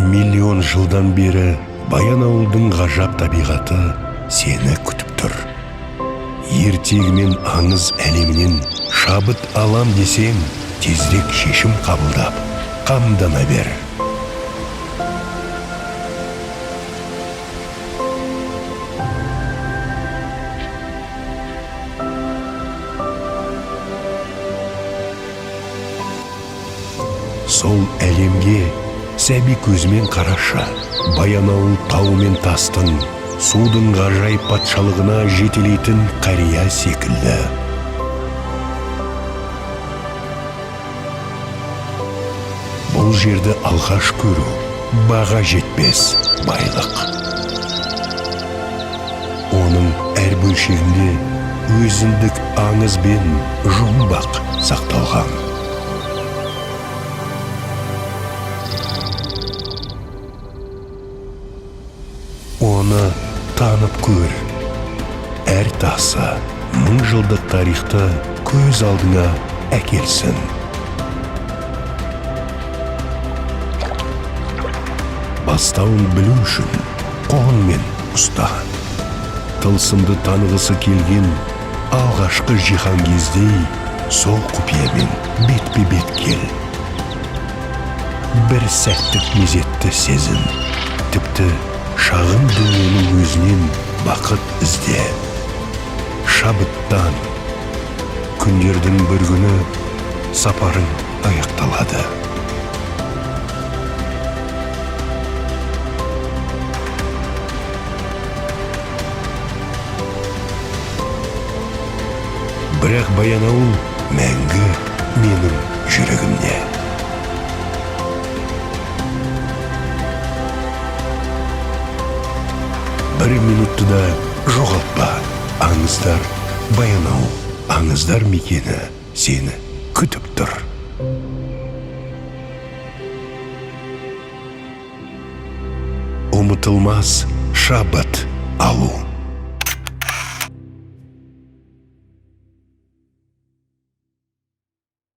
Миллион жылдан бері Баянауылдың ғажап табиғаты сені күтіп тұр. Ертегі мен аңыз әлемінен шабыт алам десең, тезірек шешім қабылдап, қамдана бер. Сол әлемге сәби көзімен қарашы. Баянауыл тау мен тастың, судың ғажайып патшалығына жетелейтін қария секілді. Бұл жерді алғаш көру баға жетпес байлық. Оның әр бөлшегінде өзіндік аңыз бен жұмбақ сақталған. Оны танып көр. Әр тасы мың жылдық тарихты көз алдыңа әкелсін. Бастауын білу үшін қолыңмен ұста. Тылсымды танығысы келген алғашқы жиһанкездей сол құпиямен бетпе-бет кел. Бір сәттік мезетті сезін. Тіпті шағын дүниенің өзінен бақыт ізде. Шабыттан. Күндердің бір күні сапарың аяқталады. Бірақ Баянауыл мәңгі менің жүрегімде. Бір минутты да жоғалтпа. Аңыздар Баянауыл, аңыздар мекені сені күтіп тұр. Ұмытылмас шабыт алу.